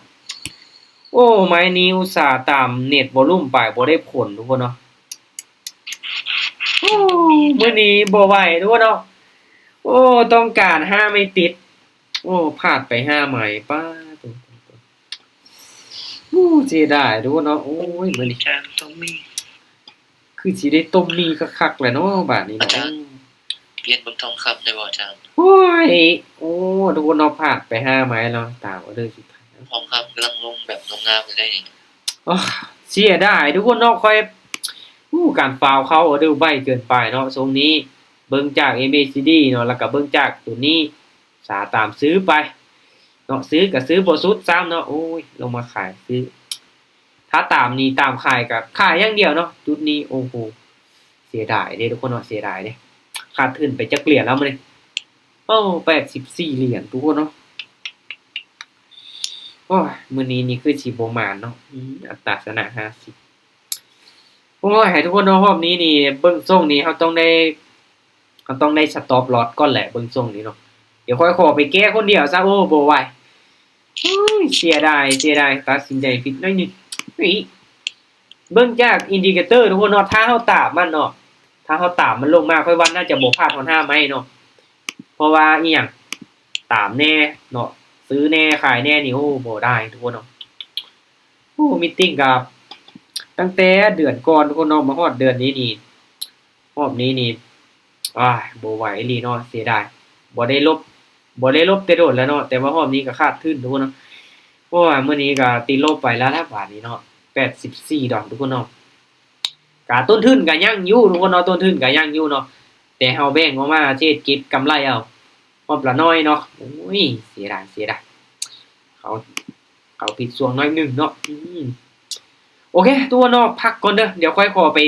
ໂອ້ ໄມ້ນີ້ອຸດສ່າຕາມເນັດວໍລຸ່ມໄປ ບໍ່ໄດ້ຜົນທຸກຄົນເນາະ. ໂອ້ ມື້ນີ້ບໍ່ໄຫວທຸກຄົນເນາະ. ໂອ້ ຕ້ອງການຫ້າໄມ້ຕິດ. ໂອ້ ພາດໄປຫ້າໄມ້ ປາ ໂອ້ ເສຍດາຍທຸກຄົນເນາະ. ໂອ້ຍ ມື້ນີ້ ຈານຕ້ອງມີ ຄືຊິໄດ້ຕົ້ມໝີ່ຄັກໆແຫຼະເນາະ ບາດນີ້ເນາະ. ອາຈານ ປ່ຽນເບິ່ງທອງຄຳໄດ້ບໍ່ອາຈານ? ໂອ້ຍ ໂອ້ ທຸກຄົນເນາະ ພາດໄປຫ້າໄມ້ແລ້ວ ຕາມເອົາເດີສຸດທ້າຍ. ທອງຄຳກຳລັງລົງແບບງາມໆເລີຍ. ໂອ້ ເສຍດາຍທຸກຄົນເນາະ ຂ້ອຍ ໂອ້ ການຟາວເຂົ້າອໍເດີໄວເກີນໄປເນາະ ຊົງນີ້. ເບິ່ງຈາກ ເອັມ ເອ ຊີ ດີ ເນາະ ແລ້ວກໍເບິ່ງຈາກໂຕນີ້ ສາຕາມຊື້ໄປເນາະ ຊື້ກໍຊື້ບໍ່ສຸດຊ້ຳເນາະ. ໂອ້ຍ ລົງມາຂາຍຊື້ ຖ້າຕາມນີ້ຕາມຂາຍກໍຂາຍຢ່າງດຽວເນາະ ຈຸດນີ້. ໂອ້ໂຫ ເສຍດາຍເດ້ທຸກຄົນເນາະ ເສຍດາຍເດ້. ຂາດທຶນໄປຈັກຫຼຽນແລ້ວມື້ນີ້? ໂອ້ ແປດສິບສີ່ຫຼຽນທຸກຄົນເນາະ. ໂອ້ຍ ມື້ນີ້ນີ້ຄືຊິບໍ່ໝານເນາະ ອືມ ອັດຕາຊະນະຫ້າສິບ. ໂອ້ຍ ໃຫ້ທຸກຄົນເນາະ ຮອບນີ້ນີ້ ເບິ່ງຊົງນີ້ເຮົາຕ້ອງໄດ້ ເຮົາຕ້ອງໄດ້ສະຕັອບລອສກ່ອນແຫຼະ ເບິ່ງຊົງນີ້ເນາະ. ດຽວຂ້ອຍຂໍໄປແກ້ຄົນດຽວຊະ ໂອ້ ບໍ່ໄຫວ. ໂອ້ຍ ເສຍດາຍ ເສຍດາຍ ຕັດສິນໃຈຜິດໜ້ອຍໜຶ່ງ. ນີ້ ເບິ່ງຈາກອິນດິເຄເຕີທຸກຄົນເນາະ ຖ້າເຮົາຕາມມັນເນາະ ຖ້າເຮົາຕາມມັນລົງມາ ຂ້ອຍວ່າໜ້າຈະບໍ່ພາດຮອດຫ້າໄມ້ເນາະ. ເພາະວ່າອີ່ຫຍັງ ຕາມແດ່ເນາະ ຊື້ແດ່ ຂາຍແດ່ນີ້ ໂອ້ ບໍ່ໄດ້ທຸກຄົນເນາະ. ໂອ້ ມີດຕິງກັບ ຕັ້ງແຕ່ເດືອນກ່ອນທຸກຄົນເນາະ ມາຮອດເດືອນນີ້ນີ້ ຮອບນີ້ນີ້ ອາຍ ບໍ່ໄຫວອີ່ຫຼີເນາະ ເສຍດາຍ. ບໍ່ໄດ້ລົບ ບໍ່ໄດ້ລົບແຕ່ດົນແລ້ວເນາະ ແຕ່ວ່າຮອບນີ້ກໍຂາດທຶນທຸກຄົນເນາະ. ໂອ້ຍ ມື້ນີ້ກໍຕິດລົບໄປແລ້ວລະບາດນີ້ເນາະ ແປດສິບສີ່ດອນທຸກຄົນເນາະ. ກະຕົ້ນທຶນກະຍັງຢູ່ທຸກຄົນເນາະ ຕົ້ນທຶນກະຍັງຢູ່ເນາະ ແຕ່ເຮົາແບ່ງອອກມາເທຣດເກັບກຳໄລເອົາຮອບລະໜ້ອຍເນາະ. ໂອ້ຍ ເສຍດາຍ ເສຍດາຍ ເຂົາ ເຂົາຜິດຊ່ວງໜ້ອຍໜຶ່ງເນາະ. ອືມ ໂອເຄ ທຸກຄົນເນາະ ພັກກ່ອນເດີ ດຽວຂ້ອຍຂໍໄປ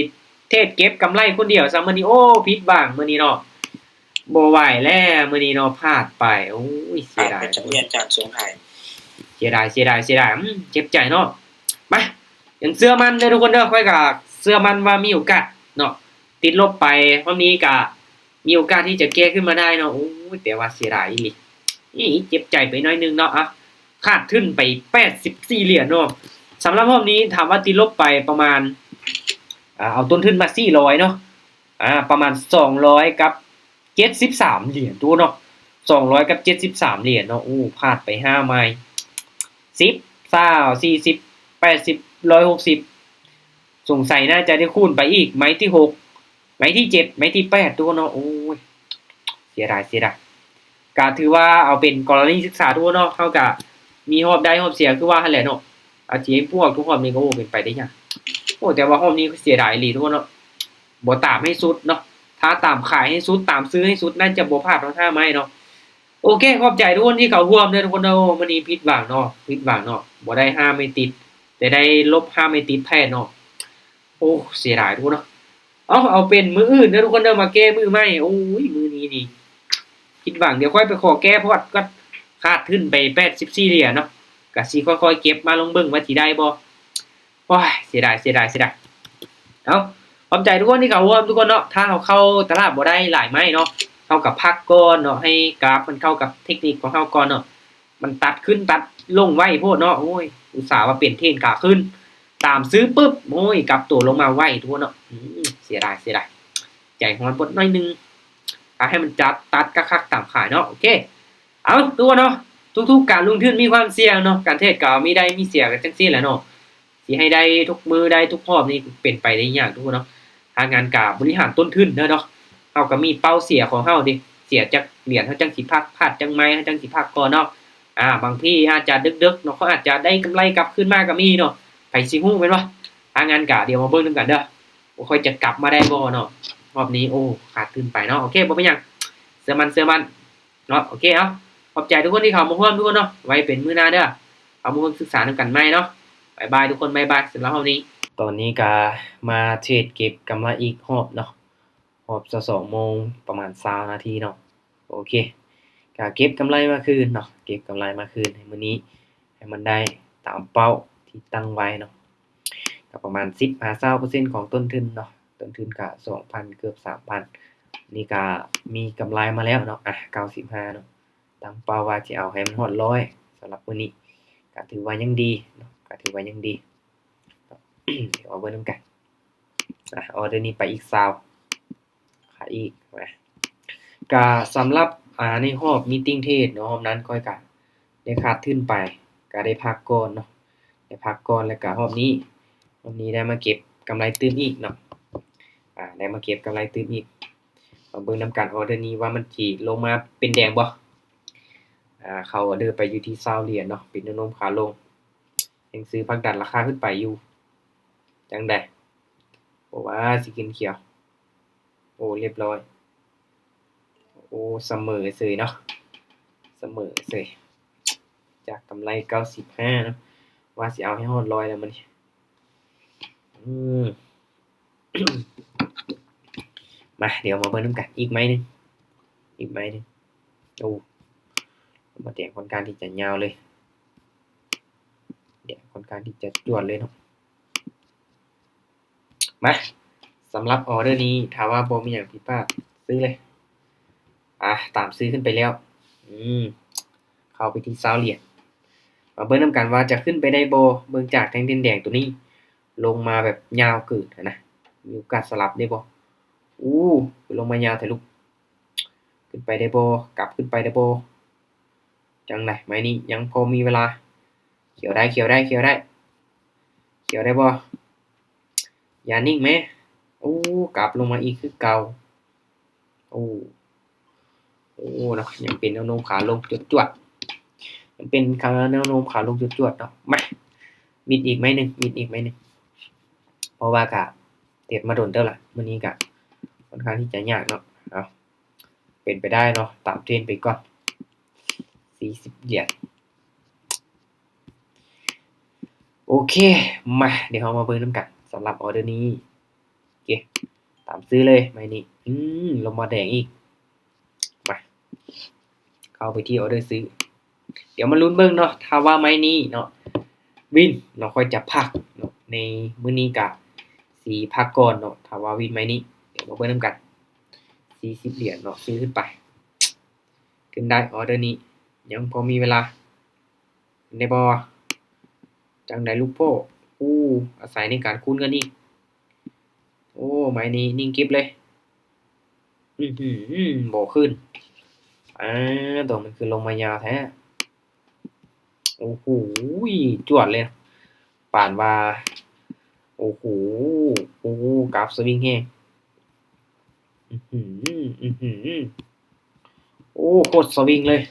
ເທຣດເກັບກຳໄລຄົນດຽວຊະມື້ນີ້. ໂອ້ ຜິດຫວັງມື້ນີ້ເນາະ ບໍ່ໄຫວແລ້ວມື້ນີ້ເນາະ ພາດໄປ. ໂອ້ຍ ເສຍດາຍ ເປັນຈັກແມ່ນຈານສວງໃຫ້ ເສຍດາຍ ເສຍດາຍ ເສຍດາຍ ອືມ ເຈັບໃຈເນາະ. ມາ ຍັງເຊື່ອໝັ້ນເດີທຸກຄົນເດີ ຂ້ອຍກໍເຊື່ອໝັ້ນວ່າມີໂອກາດເນາະ ຕິດລົບໄປ ຮອບນີ້ກໍມີໂອກາດທີ່ຈະແກ້ຂຶ້ນມາໄດ້ເນາະ. ໂອ້ຍ ແຕ່ວ່າເສຍດາຍອີ່ຫຼີ ອີ່ ເຈັບໃຈໄປໜ້ອຍໜຶ່ງເນາະ. ອາ ຂາດທຶນໄປແປດສິບສີ່ຫຼຽນເນາະ. ສຳລັບຮອບນີ້ ຖາມວ່າຕິດລົບໄປປະມານ ອາ ເອົາຕົ້ນທຶນມາສີ່ຮ້ອຍເນາະ ອາ ປະມານສອງຮ້ອຍກັບເຈັດສິບສາມຫຼຽນທຸກຄົນເນາະ ສອງຮ້ອຍກັບເຈັດສິບສາມຫຼຽນເນາະ. ໂອ້ ພາດໄປຫ້າໄມ້ ສິບ ຊາວ ສີ່ສິບ ແປດສິບ ຮ້ອຍຫົກສິບ ສົງໄສໜ້າຈະໄດ້ຄູນໄປອີກໄມ້ທີຫົກ ໄມ້ທີເຈັດ ໄມ້ທີແປດທຸກຄົນເນາະ. ໂອ້ຍ ເສຍດາຍ ເສຍດາຍ. ກະຖືວ່າເອົາເປັນກໍລະນີສຶກສາທຸກຄົນເນາະ ເຮົາກະມີຮອບໄດ້ຮອບເສຍຄືວ່າຫັ້ນແຫຼະເນາະ. ອາ ຊິໃຫ້ບວກທຸກຮອບນີ້ກໍ ໂອ້ ເປັນໄປໄດ້ຍາກ. ໂອ້ ແຕ່ວ່າຮອບນີ້ເສຍດາຍອີ່ຫຼີທຸກຄົນເນາະ ບໍ່ຕາມໃຫ້ສຸດເນາະ ຖ້າຕາມຂາຍໃຫ້ສຸດ ຕາມຊື້ໃຫ້ສຸດ ໜ້າຈະບໍ່ພາດຮອດຫ້າໄມ້ເນາະ. ໂອເຄ ຂອບໃຈທຸກຄົນທີ່ເຂົ້າຮ່ວມເດີທຸກຄົນເດີ. ໂອ້ ມື້ນີ້ຜິດຫວັງເນາະ ຜິດຫວັງເນາະ ບໍ່ໄດ້ຫ້າໄມ້ຕິດ ແຕ່ໄດ້ລົບຫ້າໄມ້ຕິດແທນເນາະ. ໂອ້ ເສຍດາຍທຸກຄົນເນາະ. ເອົາ ເອົາເປັນມື້ອື່ນເດີທຸກຄົນເດີ ມາແກ້ມື້ໃໝ່. ໂອ້ຍ ມື້ນີ້ນີ້ຜິດຫວັງ ດຽວຂ້ອຍໄປຂໍແກ້ພອດກ່ອນ. ຂາດທຶນໄປແປດສິບສີ່ຫຼຽນເນາະ ກະຊິຄ່ອຍໆເກັບມາລອງເບິ່ງວ່າຊິໄດ້ບໍ່. ໂອ້ຍ ເສຍດາຍ ເສຍດາຍ ເສຍດາຍ. ເອົາ ຂອບໃຈທຸກຄົນທີ່ເຂົ້າຮ່ວມທຸກຄົນເນາະ. ຖ້າເຮົາເຂົ້າຕະຫຼາດບໍ່ໄດ້ຫຼາຍໄມ້ເນາະ ເຮົາກໍພັກກ່ອນເນາະ ໃຫ້ກຣາຟມັນເຂົ້າກັບເທັກນິກຂອງເຮົາກ່ອນເນາະ. ມັນຕັດຂຶ້ນຕັດລົງໄວໂພດເນາະ. ໂອ້ຍ ອຸດສ່າວ່າເປັນເທຣນຂາຂຶ້ນ ຕາມຊື້ປຶບ ໂອ້ຍ ກັບໂຕລົງມາໄວທຸກຄົນເນາະ. ອືມ ເສຍດາຍ ເສຍດາຍ ໃຈຮ້ອນປົດໜ້ອຍໜຶ່ງ. ຖ້າໃຫ້ມັນຈັດ ຕັດຄັກໆຕາມຂາຍເນາະ. ໂອເຄ ເອົາ ທຸກຄົນເນາະ ທຸກໆການລົງທຶນມີຄວາມສ່ຽງເນາະ. ການເທຣດກໍມີໄດ້ມີເສຍກັນຈັ່ງຊີ້ແຫຼະເນາະ. ຊິໃຫ້ໄດ້ທຸກມື້ໄດ້ທຸກຮອບນີ້ເປັນໄປໄດ້ຍາກທຸກຄົນເນາະ. ຖ້າງານກະບໍລິຫານຕົ້ນທຶນເດີເນາະ. ເຮົາກໍມີເປົ້າເສຍຂອງເຮົາເດ ເສຍຈັກຫຼຽນເຮົາຈັ່ງຊິພັກ ພາດຈັກໄມ້ເຮົາຈັ່ງຊິພັກກ່ອນເນາະ. ອາ ບາງທີອາດຈະເດິກໆເນາະ ເຮົາອາດຈະໄດ້ກຳໄລກັບຄືນມາກໍມີເນາະ ໃຜຊິຮູ້ແມ່ນບໍ່? ຖ້າງານກະດຽວມາເບິ່ງນຳກັນເດີ ວ່າຂ້ອຍຈະກັບມາໄດ້ບໍ່ເນາະ. ຮອບນີ້ ໂອ້ ຂາດທຶນໄປເນາະ. ໂອເຄ ບໍ່ເປັນຫຍັງ ເຊື່ອໝັ້ນ ເຊື່ອໝັ້ນ ເນາະ. ໂອເຄ ເອົາ ຂອບໃຈທຸກຄົນທີ່ເຂົ້າມາຮ່ວມທຸກຄົນເນາະ. ໄວ້ເປັນມື້ໜ້າເດີ ເຮົາມາຮ່ວມສຶກສານຳກັນໃໝ່ເນາະ. ບາຍບາຍທຸກຄົນ ບາຍບາຍ ສຳລັບຮອບນີ້. ຕອນນີ້ກະມາເທຣດເກັບກຳໄລອີກຮອບເນາະ ຮອບຊາວສອງໂມງ ປະມານຊາວນາທີເນາະ. ໂອເຄ ກະເກັບກຳໄລມາຄືນເນາະ ເກັບກຳໄລມາຄືນໃຫ້ມື້ນີ້ ໃຫ້ມັນໄດ້ຕາມເປົ້າທີ່ຕັ້ງໄວ້ເນາະ. ກໍປະມານສິບຫາຊາວເປີເຊັນຂອງຕົ້ນທຶນເນາະ. ຕົ້ນທຶນກະສອງພັນ ເກືອບສາມພັນ ນີ້ກະມີກຳໄລມາແລ້ວເນາະ. ອາ ເກົ້າສິບຫ້າເນາະ ຕັ້ງເປົ້າວ່າຊິເອົາໃຫ້ມັນຮອດຮ້ອຍ ສຳລັບມື້ນີ້ ກະຖືວ່າຍັງດີເນາະ ກະຖືວ່າຍັງດີ. ດຽວມາເບິ່ງນຳກັນ ອາ ອໍເດີນີ້ໄປອີກຊາວ ຂາຍອີກນະ. ກະສຳລັບ ອາ ໃນຮອບມີດຕິ້ງເທຣດເນາະ ຮອບນັ້ນຂ້ອຍກະໄດ້ຂາດທຶນໄປ ກະໄດ້ພັກກ່ອນເນາະ ໄດ້ພັກກ່ອນ. ແລ້ວກະຮອບນີ້ ຮອບນີ້ໄດ້ມາເກັບກຳໄລຕື່ມອີກເນາະ ອາ ໄດ້ມາເກັບກຳໄລຕື່ມອີກ. ມາເບິ່ງນຳກັນ ອໍເດີນີ້ວ່າມັນຊິລົງມາເປັນແດງບໍ່. ອາ ເຂົ້າອໍເດີໄປຢູ່ທີ່ຊາວຫຼຽນເນາະ ເປັນແນວໂນ້ມຂາລົງ ຍັງຊື້ພັກດັນລາຄາຂຶ້ນໄປຢູ່. ຈັ່ງໃດ ບໍ່ວ່າຊິຂຶ້ນຂຽວ. ໂອ້ ລຽບຮ້ອຍ ໂອ້ ສະເໝີເສີຍເນາະ ສະເໝີເສີຍ. ຈາກກຳໄລເກົ້າສິບຫ້າເນາະ ວ່າຊິເອົາໃຫ້ຮອດຮ້ອຍແລ້ວມື້ນີ້. ອືມ ມາ ດຽວມາເບິ່ງນຳກັນອີກໄມ້ໜຶ່ງ ອີກໄມ້ໜຶ່ງ. ໂອ້ ມາແດງຂ້ອນຂ້າງທີ່ຈະຍາວເລີຍ ແດງຂ້ອນຂ້າງທີ່ຈະຈວດເລີຍເນາະ. ມາ ສຳລັບອໍເດີນີ້ ຖ້າວ່າບໍ່ມີຫຍັງຜິດພາດ ຊື້ເລີຍ. ອາ ຕາມຊື້ຂຶ້ນໄປແລ້ວ ອືມ ເຂົ້າໄປທີ່ຊາວຫຼຽນ. ມາເບິ່ງນຳກັນວ່າຈະຂຶ້ນໄປໄດ້ບໍ່. ເບິ່ງຈາກແທ່ງເສັ້ນແດງໂຕນີ້ ລົງມາແບບຍາວເກີນຫັ້ນນະ ມີໂອກາດສະຫຼັບໄດ້ບໍ່? ອູ້ ຄືລົງມາຍາວແທ້ລູກ ຂຶ້ນໄປໄດ້ບໍ່? ກັບຂຶ້ນໄປໄດ້ບໍ່? ຈັ່ງໃດ ໄມ້ນີ້ຍັງພໍມີເວລາ. ຂຽວໄດ້ ຂຽວໄດ້ ຂຽວໄດ້ ຂຽວໄດ້ບໍ່? ຢ່ານິ່ງແມ. ໂອ້ ກັບລົງມາອີກຄືເກົ່າ. ໂອ້ ໂອ້ ເນາະ ຍັງເປັນແນວໂນ້ມຂາລົງຈວດໆ ຍັງເປັນຂາ ແນວໂນ້ມຂາລົງຈວດໆເນາະ. ມາ ບິດອີກໄມ້ໜຶ່ງ ບິດອີກໄມ້ໜຶ່ງ ເພາະວ່າກະເທຣດມາດົນເຕີບລະ ມື້ນີ້ກະຂ້ອນຂ້າງທີ່ຈະຍາກເນາະ. ເອົາ ເປັນໄປໄດ້ເນາະ ຕາມເທຣນໄປກ່ອນ ສີ່ສິບຫຼຽນ. ໂອເຄ ມາ ດຽວເຮົາມາເບິ່ງນຳກັນ ສຳລັບອໍເດີນີ້. ໂອເຄ ຕາມຊື້ເລີຍໄມ້ນີ້. ອືມ ລົງມາແດງອີກ. ມາ ເຂົ້າໄປທີ່ອໍເດີຊື້. ດຽວມາລຸ້ນເບິ່ງເນາະ ຖ້າວ່າໄມ້ນີ້ເນາະ ວິນເນາະ ຂ້ອຍຈະພັກເນາະ. ໃນມື້ນີ້ກະຊິພັກກ່ອນເນາະ ຖ້າວ່າວິນໄມ້ນີ້. ດຽວມາເບິ່ງນຳກັນ ສີ່ສິບຫຼຽນເນາະ ຊື້ຂຶ້ນໄປ. ຂຶ້ນໄດ້ ອໍເດີນີ້ ຍັງພໍມີເວລາ. ໄດ້ບໍ່? ຈັ່ງໃດລູກພໍ່? ໂອ້ ອາໄສໃນການຄູນເງິນອີກ. ໂອ້ ໄມ້ນີ້ນິ່ງກິບເລີຍ. ອືຫື ບໍ່ຂຶ້ນ. ອາ ໂຕມັນຄືລົງມາຍາວແທ້. ໂອ້ໂຫ ຈວດເລີຍ. ປານວ່າ ໂອ້ໂຫ ໂອ້ ກາບສະວິງແຮງ. ອືຫື ອືຫື ໂອ້ ໂຄດສະວິງເລີຍ.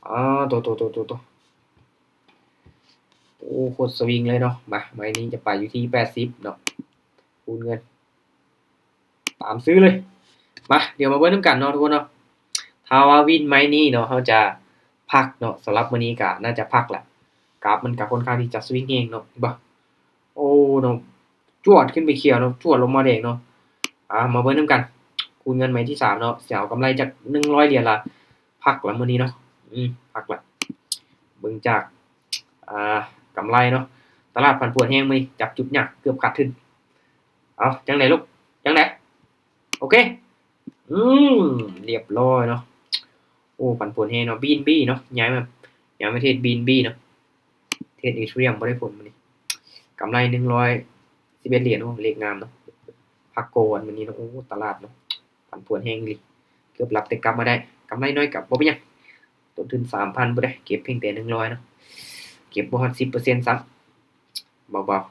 ອາ ໂຕ ໂຕ ໂຕ ໂຕ ໂຕ ໂອ້ ໂຄດສະວິງເລີຍເນາະ. ມາ ໄມ້ນີ້ຈະໄປຢູ່ທີ່ແປດສິບເນາະ ຄູນເງິນ. ຕາມຊື້ເລີຍ. ມາ ດຽວມາເບິ່ງນຳກັນເນາະທຸກຄົນເນາະ. ຖ້າວ່າວິນໄມ້ນີ້ເນາະ ເຮົາຈະພັກເນາະ. ສຳລັບມື້ນີ້ກະໜ້າຈະພັກລະ ກາບມັນກະຄ່ອນຂ້າງທີ່ຈະສະວິງແຮງເນາະ. ເຫັນບໍ່? ໂອ້ເນາະ ຈວດຂຶ້ນໄປຂຽວເນາະ ຈວດລົງມາແດງເນາະ. ອາ ມາເບິ່ງນຳກັນ ຄູນເງິນໄມ້ທີສາມເນາະ ຊິເອົາກຳໄລຈັກໜຶ່ງຮ້ອຍຫຼຽນລະ ພັກລະມື້ນີ້ເນາະ. ອືມ ພັກລະ. ເບິ່ງຈາກ ອາ ກຳໄລເນາະ ຕະຫຼາດຜັນຜວນແຮງມື້ນີ້ ຈັບຈຸດຍາກ ເກືອບຂາດທຶນ. ເອົາ ຈັ່ງໃດລູກ ຈັ່ງໃດ? ໂອເຄ ອືມ ລຽບຮ້ອຍເນາະ. ໂອ້ ຜັນຜວນແຮງເນາະ ບີເອັນບີເນາະ ຍ້າຍມາ ຍ້າຍມາເທຣດບີເອັນບີເນາະ ເທຣດອີເທີຣຽມບໍ່ໄດ້ຜົນມື້ນີ້ ກຳໄລໜຶ່ງຮ້ອຍສິບເອັດຫຼຽນ. ໂອ້ ເລກງາມເນາະ ພັກກ່ອນມື້ນີ້ເນາະ. ໂອ້ ຕະຫຼາດເນາະ ຜັນຜວນແຮງອີ່ຫຼີ ເກືອບລັບແຕ່ກັບມາໄດ້ ກຳໄລໜ້ອຍກໍບໍ່ເປັນຫຍັງ ຕົ້ນທຶນສາມພັນພຸ້ນເດ້ ເກັບພຽງແຕ່ໜຶ່ງຮ້ອຍເນາະ ເກັບບໍ່ຮອດສິບເປີເຊັນຊ້ຳ ເບົາ